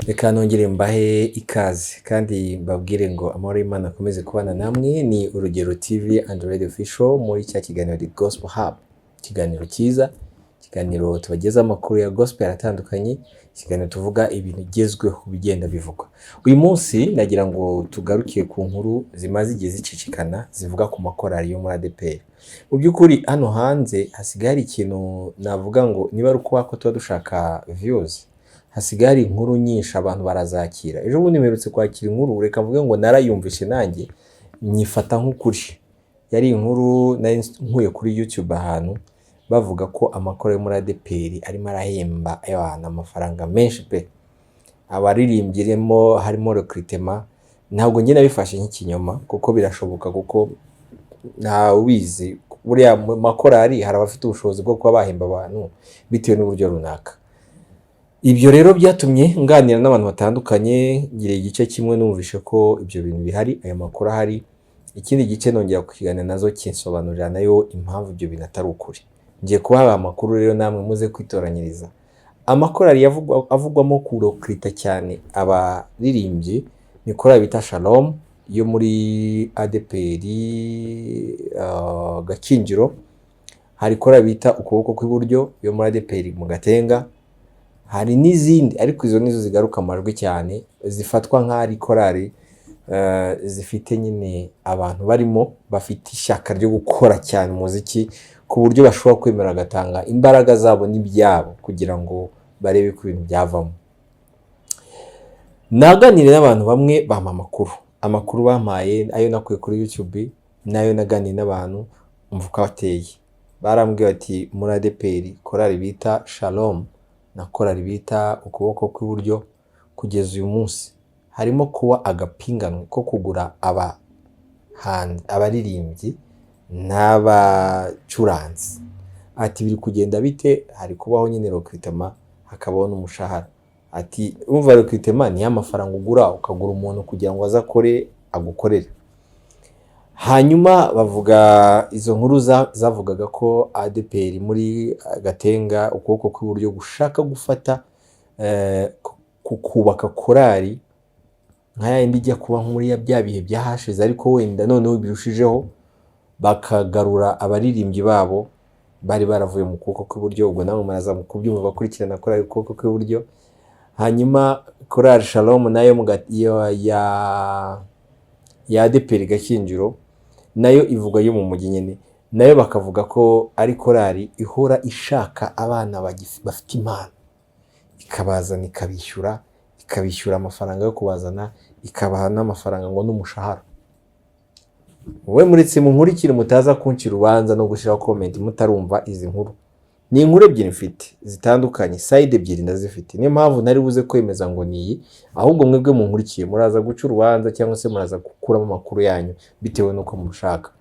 Reka nongere mbahe ikaze kandi mbabwire ngo amahoro y'Imana akomeze kubana namwe. Ni Urugero TV and Radio Official muri cya kiganiro The Gospel Hub, ikiganiro cyiza, ikiganiro tubageza amakuru ya gospel atandukanye, ikiganiro tuvuga ibintu bigezweho bigenda bivugwa. Uyu munsi nagira ngo tugaruke ku nkuru zimaze igihe zicicikana zivuga ku makorali yo muri ADEPR. Mu by'ukuri hano hanze hasigaye hari ikintu navuga ngo niba ari ukuba ko tuba dushaka views, hasigaye hari inkuru nyinshi, abantu barazakira. Ejo bundi mperutse kwakira inkuru, reka mvuge ngo narayumvishe nanjye nyifata nk'ukuri. Yari inkuru nari nkuye kuri YouTube ahantu bavuga ko amakorali yo muri ADEPR arimo arahemba abantu amafaranga menshi pe, abaririmbyi irimo harimo recruitment. Ntabwo njye nabifashe nk'ikinyoma kuko birashoboka, kuko ntawubizi, buriya mu makorali hari abafite ubushobozi bwo kuba bahemba abantu bitewe n'uburyo runaka. Ibyo rero byatumye nganira n'abantu batandukanye, ngira igice kimwe numvishe ko ibyo bintu bihari, ayo makuru ahari, ikindi gice nongera kukiganira nazo kinsobanurira nayo impamvu ibyo bintu atari ukuri. Ngiye kubaha amakuru rero namwe muze kwitoranyiriza. Amakorali avugwamo kurecruita cyane abaririmbyi ni korali bita Shalom yo muri ADEPR Gakinjiro, hari korali bita Ukuboko kw'Iburyo yo muri ADEPR mu Gatenga, hari n'izindi ariko izo nizo zigaruka amajwi cyane, zifatwa nk'aho ari korali zifite nyine abantu barimo bafite ishyaka ryo gukora cyane umuziki, ku buryo bashobora kwemera bagatanga imbaraga zabo n'ibyabo kugira ngo barebe ko ibintu byavamo. Naganiriye n'abantu bamwe bampa amakuru. Amakuru bampaye, ayo nakuye kuri YouTube n'ayo naganiye n'abantu, umva uko ateye. Barambwiye bati muri ADEPR korali bita Shalom na korali bita Ukuboko kw'Iburyo kugeza uyu munsi harimo kuba agapinganwe ko kugura abahanzi, abaririmbyi n'abacuranzi. Ati biri kugenda bite? Hari kubaho nyine recruitment, hakabaho n'umushahara. Ati umva, recruitment niyo amafaranga ugura, ukagura umuntu kugira ngo aze akore, agukorere. Hanyuma bavuga izo nkuru zavugaga ko ADEPR muri Gatenga Ukuboko kw'Iburyo gushaka gufata kubaka korali nka ya yindi ijya kuba muri ya bya bihe byahashize, ariko wenda noneho birushijeho, bakagarura abaririmbyi babo bari baravuye mu kuboko kw'iburyo. Ubwo namwe muraza mu kubyumva bakurikirana korali Ukuboko kw'Iburyo. Hanyuma korali Shalom nayo ya ADEPR Gakinjiro, nayo ivuga yo mu mujyi nyine, nayo bakavuga ko ari korali ihora ishaka abana bafite impano, ikabazana, ikabishyura amafaranga yo kubazana, ikabaha n'amafaranga ngo n'umushahara. Wowe muretse munkurikire, mutaza kuncira urubanza no gushyiraho comment mutarumva izi nkuru. Ni inkuru ebyiri mfite zitandukanye, side ebyiri ndazifite, niyo mpamvu ntari buze kwemeza ngo ni iyi. Ahubwo mwebwe munkurikiye muraza guca urubanza cyangwa se muraza gukuramo amakuru yanyu bitewe n'uko mushaka.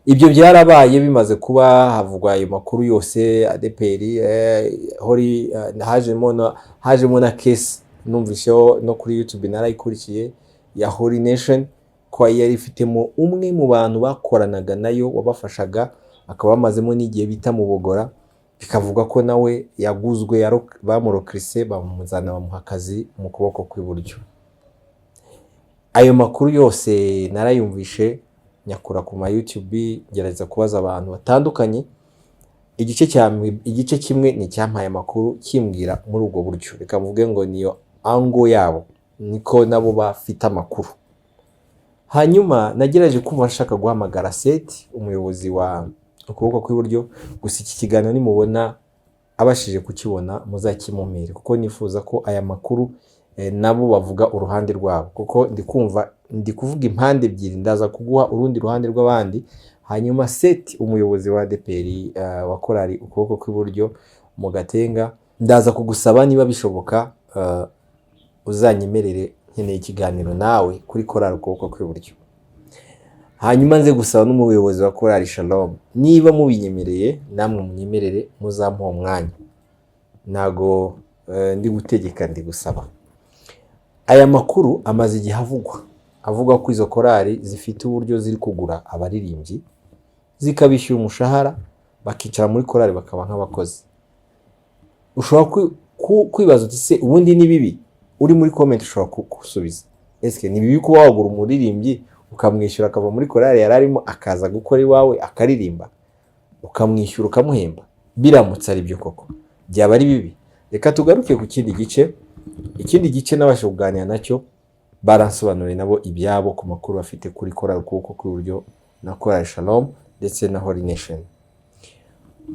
Ibyo byarabaye, bimaze kuba havugwa ayo makuru yose, ADEPR hori hajemo na case numvisheho no kuri YouTube narayikurikiye ya Holy Nation, ko yari ifitemo umwe mu bantu bakoranaga nayo wabafashaga, akaba bamazemo n'igihe bita Mubogora, bikavuga ko nawe yaguzwe, bamurecruise, bamuzana, bamuha akazi mu Kuboko kw'Iburyo. Ayo makuru yose narayumvishe, nyakura ku ma YouTube, ngerageza kubaza abantu batandukanye. Igice kimwe ni icyampaye amakuru kimbwira muri ubwo buryo, reka mvuge ngo niyo angle yabo, niko nabo bafite amakuru. Hanyuma nagerageje kumva nshaka guhamagara Seti, umuyobozi wa Ukuboko kw'Iburyo. Gusa iki kiganiro nimubona abashije kukibona muzakimumpere, kuko nifuza ko aya makuru nabo bavuga uruhande rwabo, kuko ndi kumva ndi kuvuga impande ebyiri, ndaza kuguha urundi ruhande rw'abandi. Hanyuma Seti, umuyobozi wa ADEPR wa korali Ukuboko kw'Iburyo mu Gatenga, ndaza kugusaba niba bishoboka uzanyemerere, nkeneye ikiganiro nawe kuri korali Ukuboko kw'Iburyo. Hanyuma nze gusaba n'umuyobozi wa korali Shalom, niba mubinyemereye namwe munyemerere muzampa uwo mwanya. Ntago ndi gutegeka, ndi gusaba. Aya makuru amaze igihe avugwa, avuga ko izo korali zifite uburyo ziri kugura abaririmbyi, zikabishyura umushahara. bakicara muri korali bakaba nk'abakozi. Ushobora kwibaza uti: "Se ubundi ni bibi?" Uri muri comment ushobora gusubiza: ese ni bibi kuba wagura umuririmbyi ukamwishyura, akava muri korali yari arimo akaza gukora iwawe akaririmba, ukamwishyura, ukamuhemba? Biramutse ari byo koko, byaba ari bibi? Reka tugaruke ku kindi gice. Ikindi gice nabasha kuganira nacyo, baransobanuriye nabo ibyabo ku makuru bafite kuri korali Ukuboko kw'Iburyo na Korali Shalom ndetse na Holy Nation.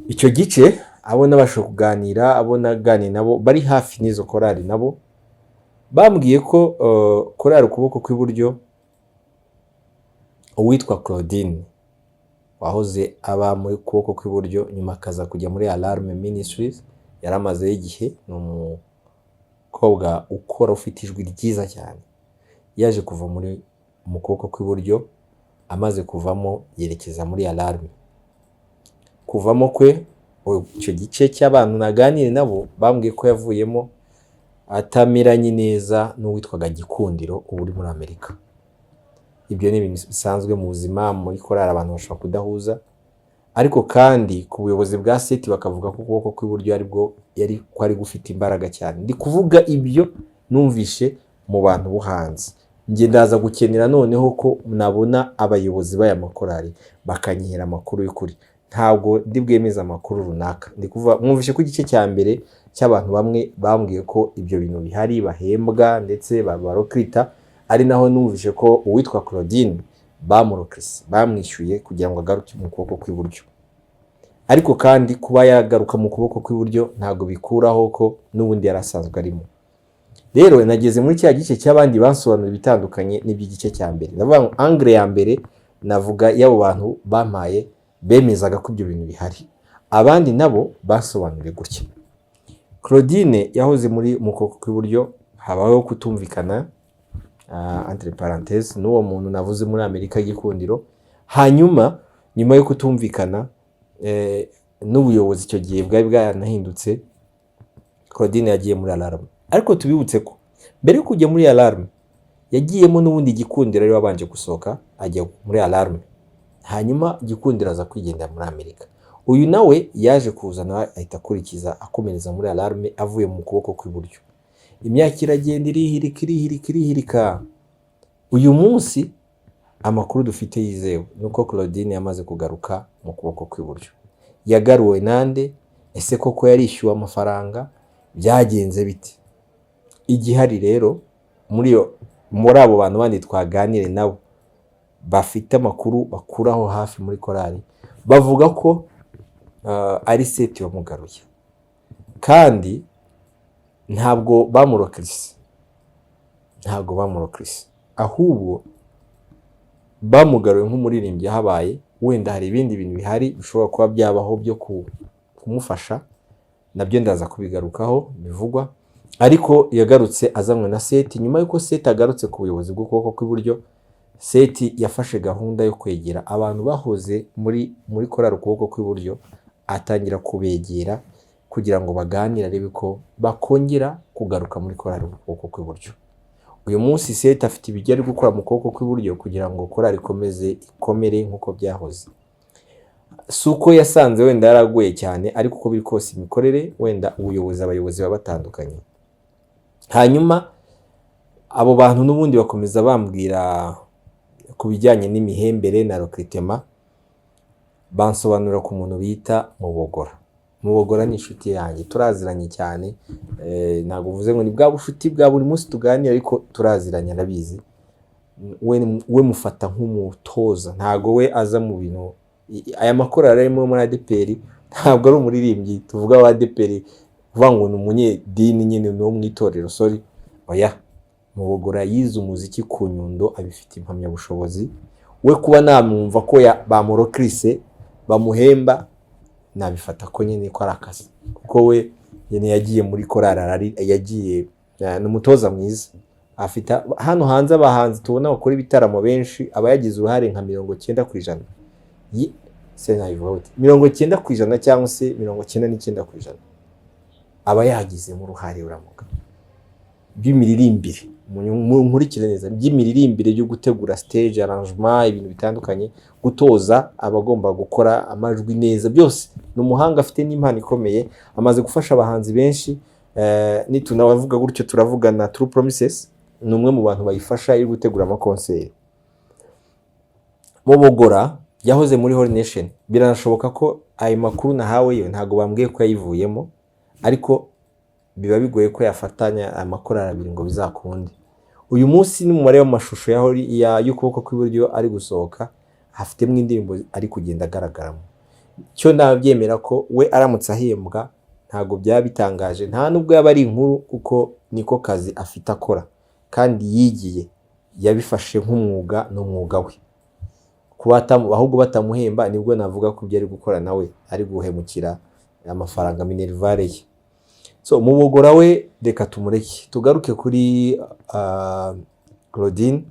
Icyo gice, abo nabasha kuganira, abo naganiye nabo bari hafi n'izo korali, nabo bambwiye ko korali Ukuboko kw'Iburyo, uwitwa Claudine wahoze aba muri Kuboko kw'Iburyo, nyuma akaza kujya muri Alarm Ministries, yari amazeyo igihe, ni umukobwa ukora, ufite ijwi ryiza cyane. Yaje kuva muri mu kuboko kw'iburyo. Amaze kuvamo yerekeza muri Alarm. Kuvamo kwe, icyo gice cy'abantu naganiriye nabo bambwiye ko yavuyemo atameranye neza n'uwitwaga Gikundiro uba uri muri Amerika. Ibyo ni ibintu bisanzwe mu buzima, muri korali abantu bashobora kudahuza. Ariko kandi ku buyobozi bwa Seti bakavuga ko ukuboko kw'iburyo aribwo yari kwari gufite imbaraga cyane. Ndi kuvuga ibyo numvishe mu bantu bo hanze. Njye ndaza gukenera noneho ko nabona abayobozi b'aya makorali bakanyihera amakuru y'ukuri. Ntabwo ndi bwemeze amakuru runaka. Ndi kuvuga mwumvishe ko igice cya mbere cy'abantu bamwe bambwiye ko ibyo bintu bihari, bahembwa ndetse babarokirita, ari naho numvishe ko uwitwa Claudine bamurokrise, bamwishyuye kugira ngo agaruke mu kuboko kw'iburyo. Ariko kandi kuba yagaruka mu kuboko kw'iburyo ntabwo bikuraho ko n'ubundi yari asanzwe arimo. Rero nageze muri cya gice cy'abandi bansobanura ibitandukanye n'iby'igice cya mbere. Ndavuga ngo angle ya mbere navuga y'abo bantu bampaye bemezaga ko ibyo bintu bihari, abandi nabo basobanuriye gutya: Claudine yahoze muri mu kuboko kw'iburyo, habaho kutumvikana, entre parenthèses, n'uwo muntu navuze muri Amerika, Gikundiro. Hanyuma nyuma yo kutumvikana n'ubuyobozi, icyo gihe bwari bwaranahindutse, Claudine yagiye muri Alarm. Ariko tubibutse ko mbere yo kujya muri Alarm yagiyemo n'ubundi Gikundiro ari wabanje gusohoka ajya muri Alarm, hanyuma Gikundiro aza kwigendera muri Amerika. Uyu nawe yaje kuza, nawe ahita akurikiza akomereza muri Alarm avuye mu kuboko kw'iburyo. Imyaka iragenda irihirika, irihirika, irihirika. Uyu munsi amakuru dufite yizewe ni uko Claudine yamaze kugaruka mu kuboko kw'iburyo. Yagaruwe nande? Ese koko yarishyuwe amafaranga? Byagenze bite? Igihari rero muri abo bantu bandi twaganire nabo bafite amakuru bakuraho hafi muri korali, bavuga ko ari Seti wamugaruye, kandi ntabwo bamurokirise, ntabwo bamurokirise, ahubwo bamugaruye nk'umuririmbyi. Habaye wenda hari ibindi bintu bihari bishobora kuba byabaho byo kumufasha, nabyo ndaza kubigarukaho bivugwa. Ariko yagarutse azanywe na Seti. Nyuma y'uko Seti agarutse ku buyobozi bw'ukuboko kw'iburyo, Seti yafashe gahunda yo kwegera abantu bahoze muri korali Ukuboko kw'Iburyo, atangira kubegera kugira ngo baganire, arebe ko bakongera kugaruka muri korali Ukuboko kw'Iburyo. Uyu munsi Seti afite ibyo ari gukora mu kuboko kw'iburyo kugira ngo korali ikomeze ikomere nk'uko byahoze. Si uko yasanze wenda yaraguye cyane, ariko uko biri kose imikorere, wenda ubuyobozi, abayobozi baba batandukanye. Hanyuma abo bantu n'ubundi bakomeza bambwira ku bijyanye n'imihembere na recrutement, bansobanurira ku muntu bita Mubogora. Mubogora ni inshuti yanjye, turaziranye cyane. Ntabwo uvuze ngo ni bwa bushuti bwa buri munsi tuganira, ariko turaziranye, arabizi. We mufata nk'umutoza, ntabwo we aza mu bintu aya makorali arimo muri ADEPR. Ntabwo ari umuririmbyi tuvuga wa ADEPR, kuvuga ngo ni umunyedini nyine, ni uwo mu itorero, sorry, oya. Mubogora yize umuziki ku Nyundo, abifite impamyabushobozi. We kuba namwumva ko bamurokirise, bamuhemba, nabifata ko nyine ko ari akazi, kuko we nyine yagiye muri korali, yagiye, ni umutoza mwiza. Afite hano hanze abahanzi tubona bakora ibitaramo benshi, aba yagize uruhare nka 90%, se nabivuga gute, 90% cyangwa se 99% aba yagizemo uruhare uramuga by'imiririmbire. Nkurikire neza, by'imiririmbire, byo gutegura stage arrangement, ibintu bitandukanye, gutoza abagomba gukora amajwi neza, byose ni umuhanga, afite n'impano ikomeye, amaze gufasha abahanzi benshi. Nitunabavuga gutyo turavuga na True Promises, ni umwe mu bantu bayifasha iri gutegura amakonseri. Mubogora yahoze muri Holy Nation, biranashoboka ko ayo makuru nahawe yo ntabwo bambwiye ko yayivuyemo, ariko biba bigoye ko yafatanya amakorali abiri ngo bizakunde. Uyu munsi n'umubare w'amashusho y'ukuboko kw'iburyo ari gusohoka, hafitemo indirimbo ari kugenda agaragaramo. Cyo nabyemera ko we aramutse ahembwa ntabwo byaba bitangaje, nta nubwo yaba ari inkuru, kuko niko kazi afite akora kandi yigiye, yabifashe nk'umwuga, ni umwuga we. Kuba ahubwo batamuhemba nibwo navuga ko ibyo ari gukora nawe ari guhemukira amafaranga minerval ye. So Mubogora we reka tumureke, tugaruke kuri Claudine.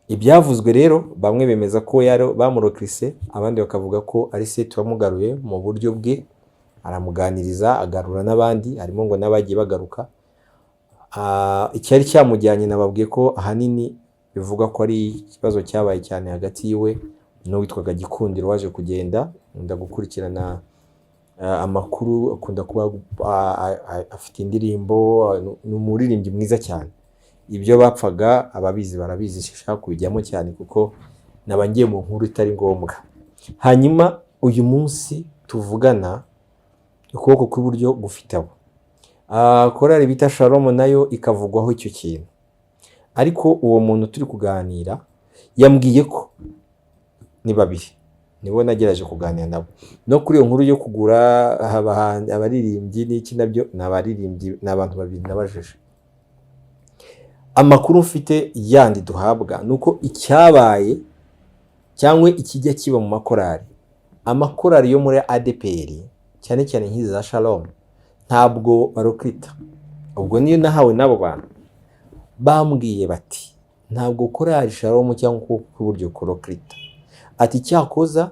Ibyavuzwe rero, bamwe bemeza ko yari bamurokirise, abandi bakavuga ko ari Seth wamugaruye mu buryo bwe, aramuganiriza, agarura n'abandi, harimo ngo n'abagiye bagaruka. Icyari cyamujyanye nababwiye ko ahanini bivugwa ko ari ikibazo cyabaye cyane hagati yiwe n'uwitwaga Gikundiro waje kugenda. Nkunda gukurikirana amakuru, akunda kuba afite indirimbo, ni umuririmbyi mwiza cyane. Ibyo bapfaga ababizi barabizi, sinshaka kubijyamo cyane kuko naba ngiye mu nkuru itari ngombwa. Hanyuma uyu munsi tuvugana, ukuboko kw'iburyo gufite abo. Korali bita Shalom nayo ikavugwaho icyo kintu, ariko uwo muntu turi kuganira yambwiye ko ni babiri, nibo nagerageje kuganira nabo. No kuri iyo nkuru yo kugura abaririmbyi n'iki, nabyo ni abaririmbyi, ni abantu babiri nabajije. Amakuru mfite yandi duhabwa ni uko icyabaye cyangwa ikijya kiba mu makorali, amakorali yo muri ADEPR, cyane cyane nk'izi za Shalom, ntabwo barokita. Ubwo niyo nahawe n'abo bantu, bambwiye bati ntabwo korali Shalom cyangwa ukuboko kw'iburyo kurokita. Ati cyakoza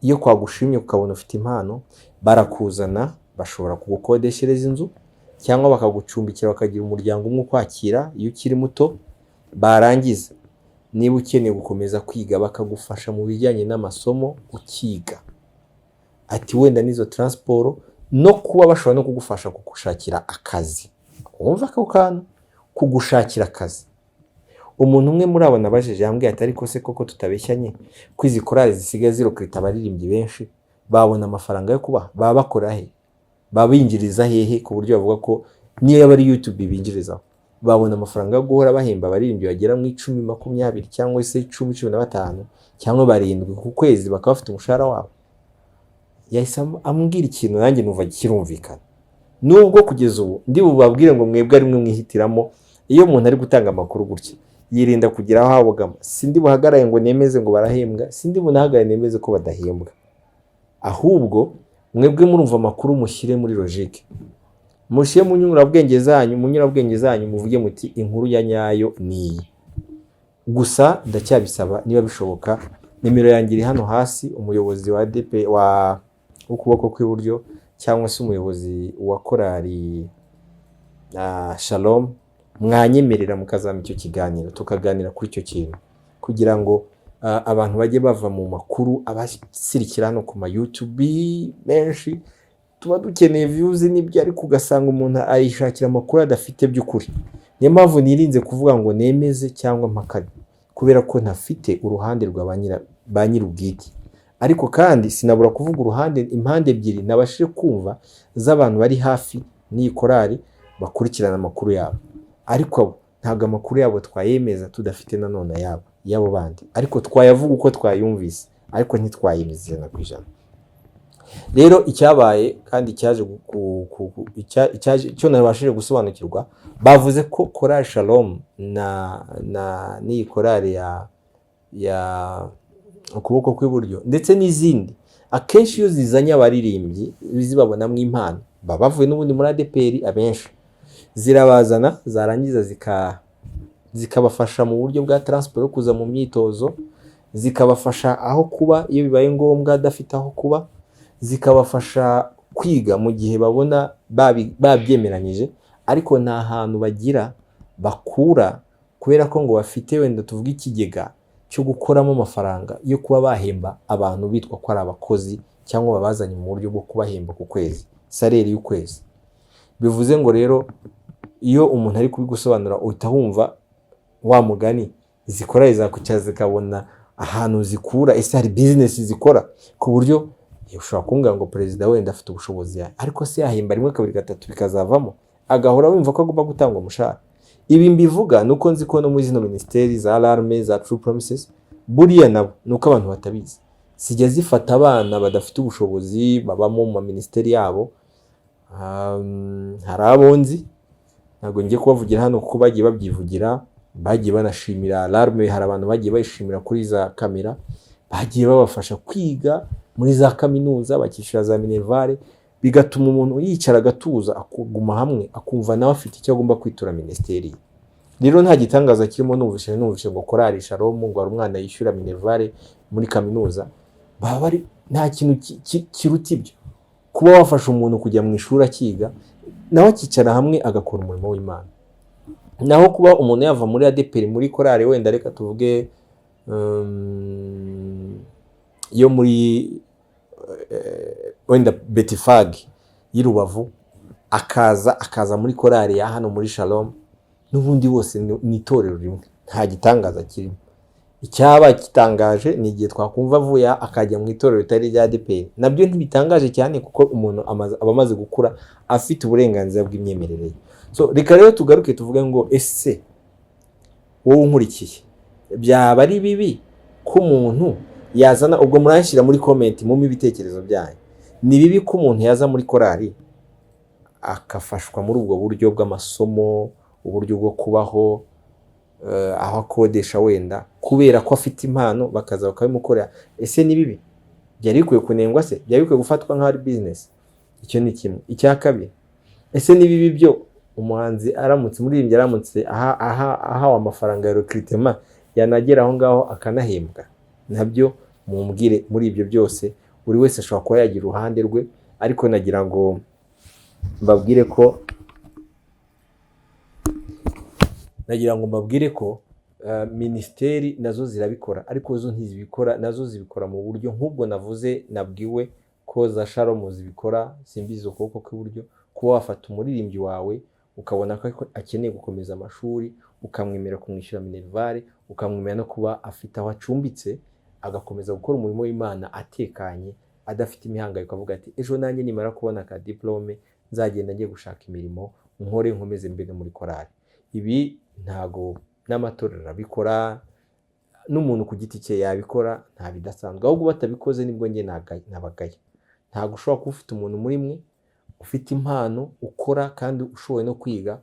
iyo kwagushimye ukabona ufite impano, barakuzana, bashobora kugukodeshereza inzu cyangwa bakagucumbikira, bakagira umuryango umwe ukwakira iyo ukiri muto. Barangiza niba ukeneye gukomeza kwiga bakagufasha mu bijyanye n'amasomo ukiga. Ati wenda n'izo transport, no kuba bashobora no kugufasha kugushakira akazi. Wumva ako kantu, kugushakira akazi. Umuntu umwe muri abo nabajije yambwiye ati ariko se koko tutabeshyanye, ko izi korali zisigaye zirokirita abaririmbyi benshi, babona amafaranga yo kubaha? Baba bakora he? Baba binjiriza hehe ku buryo bavuga ko niyo yaba ari YouTube binjirizaho, babona amafaranga yo guhora bahemba abaririmbyi bagera mu 10, 20 cyangwa se 10, 15 cyangwa 7 ku kwezi, bakaba bafite umushahara wabo? Yahise ambwira ikintu nanjye numva kirumvikana, nubwo kugeza ubu ndi bubabwire ngo mwebwe ari mwe mwihitiramo. Iyo umuntu ari gutanga amakuru gutya yirinda kugira aho abogama. Sindi buhagarare ngo nemeze ngo barahembwa, sindi bunahagarare nemeze ko badahembwa, ahubwo mwebwe murumva amakuru mushyire muri logique, mushyire mu nyurabwenge zanyu, mu nyurabwenge zanyu muvuge muti inkuru ya nyayo ni iyi. Gusa ndacyabisaba, niba bishoboka, nimero yanjye iri hano hasi, umuyobozi wa DP wa w'ukuboko kw'iburyo cyangwa se umuyobozi wa korali Shalom, mwanyemerera mukazampa icyo kiganiro tukaganira kuri icyo kintu, kugira ngo abantu bajye bava mu makuru abasirikira hano ku ma YouTube menshi. Tuba dukeneye views n'ibyo, ariko ugasanga umuntu ayishakira amakuru adafite by'ukuri. Niyo mpamvu nirinze kuvuga ngo nemeze cyangwa mpakane, kubera ko ntafite uruhande rwa ba nyir'ubwite. Ariko kandi sinabura kuvuga uruhande, impande ebyiri nabashije kumva z'abantu bari hafi n'iyi korali bakurikirana amakuru yabo. Ariko abo ntabwo amakuru yabo twayemeza tudafite nanone ayabo y'abo bandi, ariko twayavuga uko twayumvise, ariko ntitwayemeza 100%. Rero icyabaye kandi cyaje icyo nabashije gusobanukirwa, bavuze ko korali Shalom na n'iyi korali ya ukuboko kw'iburyo ndetse n'izindi, akenshi iyo zizanye abaririmbyi zibabonamo impano, baba bavuye n'ubundi muri ADEPR abenshi, zirabazana, zarangiza zikabafasha mu buryo bwa transport yo kuza mu myitozo, zikabafasha aho kuba iyo bibaye ngombwa adafite aho kuba, zikabafasha kwiga mu gihe babona babyemeranyije, ariko nta hantu bagira bakura, kubera ko ngo bafite, wenda tuvuge, ikigega cyo gukoramo amafaranga yo kuba bahemba abantu bitwa ko ari abakozi, cyangwa babazanye mu buryo bwo kubahemba ku kwezi, salaire y'ukwezi. Bivuze ngo rero iyo umuntu ari kubigusobanura, uhita wumva wa mugani, izi korali zakwicara zikabona ahantu zikura. Ese hari business zikora ku buryo ushobora kumbwira ngo perezida wenda afite ubushobozi, ariko se yahemba rimwe, kabiri, gatatu, bikazavamo agahora wumva ko agomba gutanga umushahara? Ibi mbivuga ni uko nzi ko no muri zino minisiteri za Alarme, za True Promises, buriya nabo ni uko abantu batabizi, zijya zifata abana badafite ubushobozi babamo mu maminisiteri yabo. Hari abo nzi, ntabwo ngiye kubavugira hano kuko bagiye babyivugira, bagiye banashimira Alarme. Hari abantu bagiye bayishimira kuri za kamera, bagiye babafasha kwiga muri za kaminuza, bakishyura za minerval, bigatuma umuntu yicara agatuza, akaguma hamwe, akumva nawe afite icyo agomba kwitura minisiteri ye. Rero nta gitangaza kirimo. Numvise ngo korali Shalom, ngo hari umwana yishyura minerval muri kaminuza. Baba bari nta kintu kiruta ibyo, kuba wafasha umuntu kujya mu ishuri akiga, nawe akicara hamwe agakora umurimo w'Imana. Naho kuba umuntu yava muri ADEPR, muri korali, wenda reka tuvuge yo muri wenda Betifage y'i Rubavu, akaza muri korali ya hano muri Shalom, n'ubundi bose ni itorero rimwe, nta gitangaza kirimo. Icyaba gitangaje ni igihe twakumva avuye aha akajya mu itorero ritari irya ADEPR. Nabyo ntibitangaje cyane, kuko umuntu aba amaze gukura, afite uburenganzira bw'imyemerere ye. So reka rero tugaruke tuvuge ngo: ese wowe unkurikiye, byaba ari bibi ko umuntu yazana? Ubwo muranshyira muri comment, mumpe ibitekerezo byanyu. Ni bibi ko umuntu yaza muri korali akafashwa muri ubwo buryo bw'amasomo, uburyo bwo kubaho, aho akodesha, wenda kubera ko afite impano, bakaza bakabimukorera? Ese ni bibi? Byari bikwiye kunengwa se? Byari bikwiye gufatwa nk'aho ari business? Icyo ni kimwe. Icya kabiri, ese ni bibi byo umuhanzi aramutse, umuririmbyi aramutse ahawe amafaranga ya recrutement, yanagera aho ngaho akanahembwa? Nabyo mumbwire. Muri ibyo byose, buri wese ashobora kuba yagira uruhande rwe, ariko nagira ngo mbabwire ko minisiteri nazo zirabikora, ariko zo ntizibikora, nazo zibikora mu buryo nk'ubwo navuze. Nabwiwe ko za Shalom zibikora, simbizi ukuboko kw'iburyo, kuba wafata umuririmbyi wawe ukabona ko akeneye gukomeza amashuri, ukamwemerera kumwishyura minerval, ukamwemerera no kuba afite aho acumbitse, agakomeza gukora umurimo w'Imana atekanye, adafite imihangayiko, avuga ati: "Ejo nanjye nimara kubona ka diplôme nzagenda njye gushaka imirimo nkore, nkomeze mbere muri korali." Ibi ntago n'amatorero arabikora, n'umuntu ku giti cye yabikora, nta bidasanzwe. Ahubwo batabikoze nibwo njye nabagaya. Ntabwo ushobora kuba ufite umuntu muri mwe ufite impano, ukora kandi ushoboye no kwiga,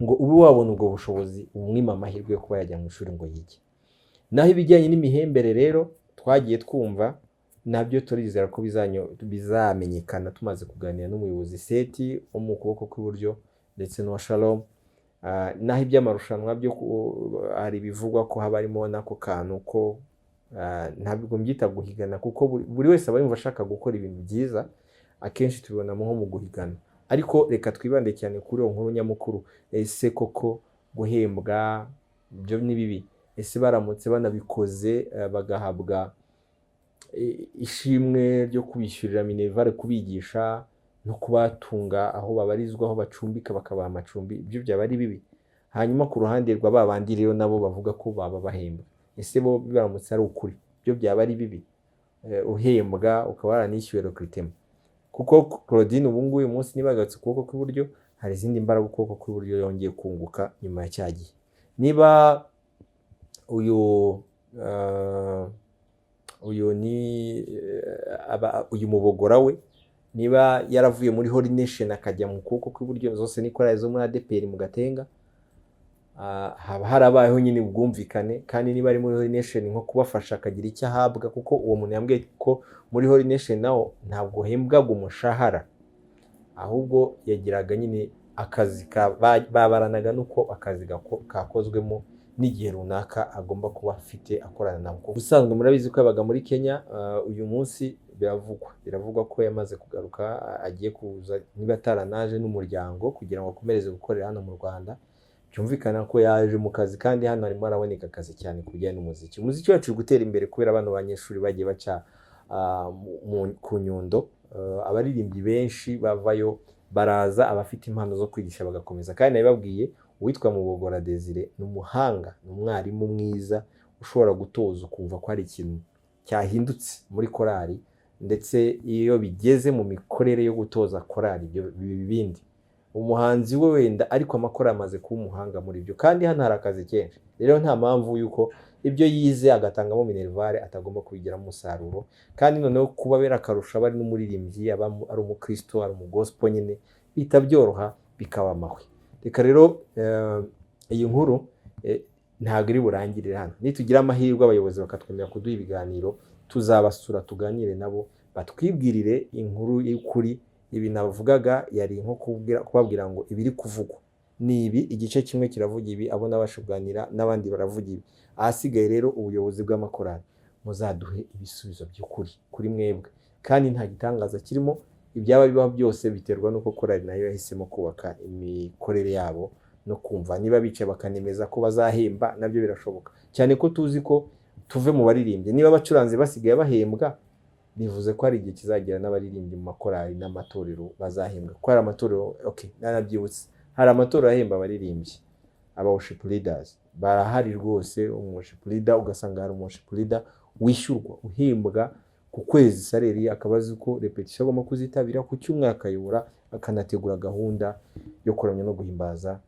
ngo ube wabona ubwo bushobozi umwima amahirwe yo kuba yajya mu ishuri ngo yige. Naho ibijyanye n'imihembere rero twagiye twumva, nabyo turizera ko bizamenyekana tumaze kuganira n'umuyobozi Seti wo mu kuboko kw'iburyo ndetse n'uwa Shalom. Naho iby'amarushanwa byo hari ibivugwa ko haba harimo n'ako kantu ko ntabwo mbyita guhigana, kuko buri wese aba yumva ashaka gukora ibintu byiza. Akenshi tubibonamo nko mu guhigana, ariko reka twibande cyane kuri iyo nkuru nyamukuru. Ese koko guhembwa byo ni bibi? Ese baramutse banabikoze, bagahabwa ishimwe ryo kubishyurira minerval, kubigisha no kubatunga aho babarizwa, aho bacumbika, bakabaha amacumbi, ibyo byaba ari bibi? Hanyuma ku ruhande rwa ba bandi rero nabo bavuga ko baba bahembwa, ese bo biramutse ari ukuri, byo byaba ari bibi? Uhembwa ukaba waranishyuwe recrutement, kuko Claudine ubu ngubu uyu munsi niba yagarutse ukuboko kw'iburyo, hari izindi mbaraga ukuboko kw'iburyo yongeye kunguka nyuma ya cya gihe. Niba uyu ni uyu mubogora we, niba yaravuye muri Holy Nation akajya mu kuboko kw'iburyo, zose ni korali zo muri ADEPR mu Gatenga, haba harabayeho nyine ubwumvikane. Kandi niba ari muri Holy Nation, nko kubafasha akagira icyo ahabwa, kuko uwo muntu yambwiye ko muri Holy Nation naho ntabwo uhembwaga umushahara, ahubwo yagiraga nyine akazi babaranaga n'uko akazi kakozwemo n'igihe runaka agomba kuba afite akorana nabo. Ubusanzwe murabizi ko yabaga muri Kenya. Uyu munsi biravugwa ko yamaze kugaruka, agiye kuza, niba ataranaje n'umuryango, kugira ngo akomereze gukorera hano mu Rwanda. Byumvikana ko yaje mu kazi, kandi hano harimo haraboneka akazi cyane ku bijyanye n'umuziki. Umuziki wacu uri gutera imbere kubera bano banyeshuri bagiye baca ku Nyundo. Abaririmbyi benshi bavayo baraza, abafite impano zo kwigisha bagakomeza. Kandi nabibabwiye, uwitwa Mubogora Desire ni umuhanga, ni umwarimu mwiza ushobora gutoza ukumva ko hari ikintu cyahindutse muri korali. Ndetse iyo bigeze mu mikorere yo gutoza korali, ibyo biba ibindi. Umuhanzi we wenda, ariko amakorali amaze kuba umuhanga muri byo, kandi hano hari akazi kenshi. Rero nta mpamvu y'uko ibyo yize agatangamo minerval atagomba kubigiramo umusaruro. Kandi noneho kuba bera akarusho aba ari n'umuririmbyi, aba ari umukristo, ari umugospel nyine, bihita byoroha bikaba amahwi. Reka rero iyi nkuru ntabwo iri burangirire hano. Nitugira amahirwe abayobozi bakatwemerera kuduha ibiganiro, tuzabasura tuganire nabo, batwibwirire inkuru y'ukuri. Ibi navugaga yari nko kubabwira ngo ibiri kuvugwa ni ibi, igice kimwe kiravuga ibi, abo nabasha kuganira n'abandi baravuga ibi. Ahasigaye rero ubuyobozi bw'amakorali muzaduhe ibisubizo by'ukuri kuri mwebwe. Kandi nta gitangaza kirimo, ibyaba bibaho byose biterwa n'uko korali nayo yahisemo kubaka imikorere yabo no kumva niba bicaye bakanemeza ko bazahemba, nabyo birashoboka cyane ko tuzi ko tuve mu baririmbyi, niba abacuranzi basigaye bahembwa, bivuze ko hari igihe kizagera n'abaririmbyi mu makorali n'amatorero bazahembwa. Kuko hari amatorero, okay, nanabyibutse, hari amatorero ahemba abaririmbyi, aba worship leaders barahari rwose. Umu worship leader, ugasanga hari umu worship leader wishyurwa, uhembwa ku kwezi salary, akaba azi ko répétition agomba kuzitabira, ku cyumweru akayobora, akanategura gahunda yo kuramya no guhimbaza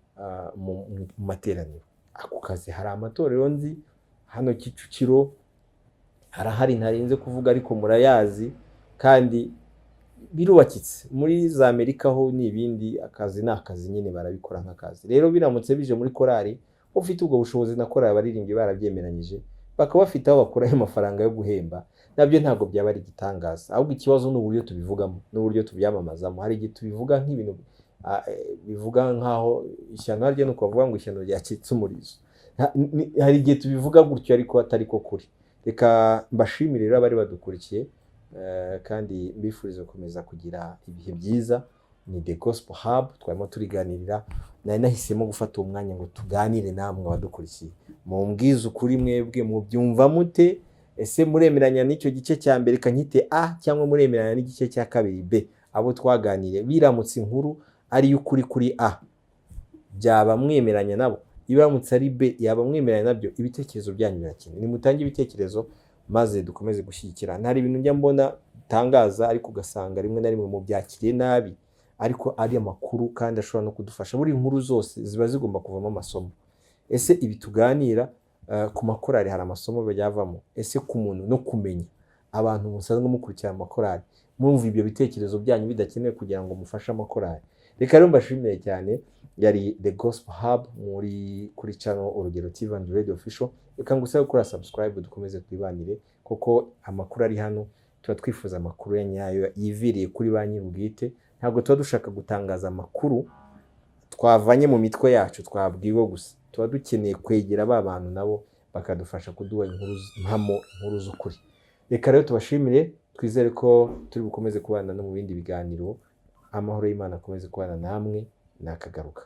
mu materaniro. Ako kazi hari amatorero nzi hano Kicukiro harahari, ntarinze kuvuga ariko murayazi, kandi birubakitse. Muri za Amerika ho ni ibindi, akazi ni akazi nyine, barabikora nk'akazi. Rero biramutse bije muri korali, ufite ubwo bushobozi na korali abaririmbyi barabyemeranyije, bakaba bafite aho bakura ayo mafaranga yo guhemba, nabyo ntabwo byaba ari igitangaza. Ahubwo ikibazo ni uburyo tubivugamo n'uburyo tubyamamazamo. Hari igihe tubivuga nk'ibintu bivuga nk'aho ishyano, harya ni uko bavuga ngo ishyano ryacitse umurizo. Hari igihe tubivuga gutyo ariko atari ko kuri. Reka mbashimire rero abari badukurikiye, kandi mbifuriza gukomeza kugira ibihe byiza. Ni The Gospel Hub twarimo turiganirira. Nari nahisemo gufata uwo mwanya ngo tuganire namwe abadukurikiye, mumbwize ukuri, mwebwe mubyumva mute? Ese muremeranya n'icyo gice cya mbere kanyite A, cyangwa muremeranya n'igice cya kabiri B? Abo twaganiriye, biramutse inkuru ari iy'ukuri kuri A, byaba mwemeranya nabo? Iramutse ari B, yaba mwemeranya nabyo? Ibitekerezo byanyu birakenewe. Nimutange ibitekerezo maze dukomeze gushyigikirana. Hari ibintu njya mbona tangaza, ariko ugasanga rimwe na rimwe mubyakiriye nabi, ariko ari amakuru kandi ashobora no kudufasha. Buri nkuru zose ziba zigomba kuvamo amasomo. Ese ibi tuganira ku makorali hari amasomo byavamo? Ese ku muntu no kumenya abantu musanzwe mukurikira amakorali, murumva ibyo bitekerezo byanyu bidakenewe kugira ngo mufashe amakorali? Reka rero mbashimire cyane. Yari The Gospel Hub muri kuri channel Urugero TV and Radio Official. Reka ngusabe gukora subscribe, dukomeze twibanire, kuko amakuru ari hano tuba twifuza amakuru ya nyayo yiviriye kuri ba nyir'ubwite. Ntabwo tuba dushaka gutangaza amakuru twavanye mu mitwe yacu, twabwiwe gusa. Tuba dukeneye kwegera ba bantu nabo bakadufasha kuduha inkuru mpamo, inkuru z'ukuri. Reka rero tubashimire, twizere ko turi bukomeze kubana no mu bindi biganiro. Amahoro y'Imana akomeze kubana namwe, nakagaruka.